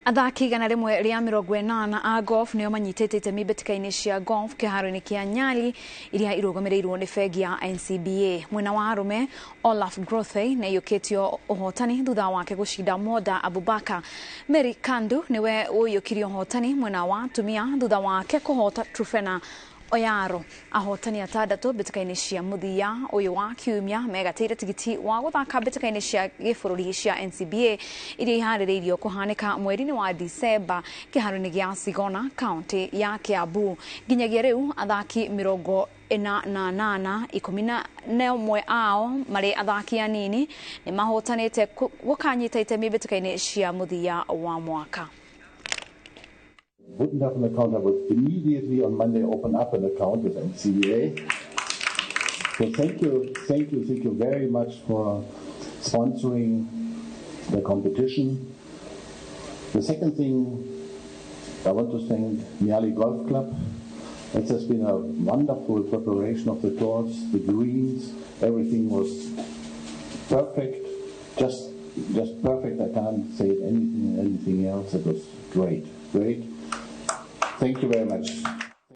Athaki 180 a golf nĩo manyitĩte itemi mbĩtĩka-inĩ cia golf kĩharo-inĩ kĩa Nyali iria irũgamĩrĩirwo nĩ bengi ya NCBA. Mwena wa arũme Olaf Grothey nĩaiyũkĩtio ũhotani thutha wake gũcinda Moda Abubakar. Mary Kandu nĩwe ũiyũkirie ũhotani mwena wa atumia thutha wake kũhota Trufena Oyaro. Ahotani atandatũ mbĩtĩka-inĩ cia mũthia ũyũ wa kiumia megatĩire tigiti wa gũthaka mbĩtĩka-inĩ cia gĩbũrũri cia NCBA iria iharĩrĩirio kũhanĩka mweri-inĩ wa Disemba kĩharo-inĩ gĩa Sigona kaunti ya Kiambu. Nginyagia rĩu athaki 48, 11 ao marĩ athaki anini nĩ mahotanĩte gũkanyita itemi mbĩtĩka-inĩ cia mũthia wa mwaka. Wouldn't have an account, I would immediately on Monday open up an account with NCBA. So thank you, thank you, thank you very much for sponsoring the competition. The second thing, I want to thank Nyali Golf Club. It has been a wonderful preparation of the course, the greens, everything was perfect, just perfect. I can't say anything else. It was great, great. Thank you very much.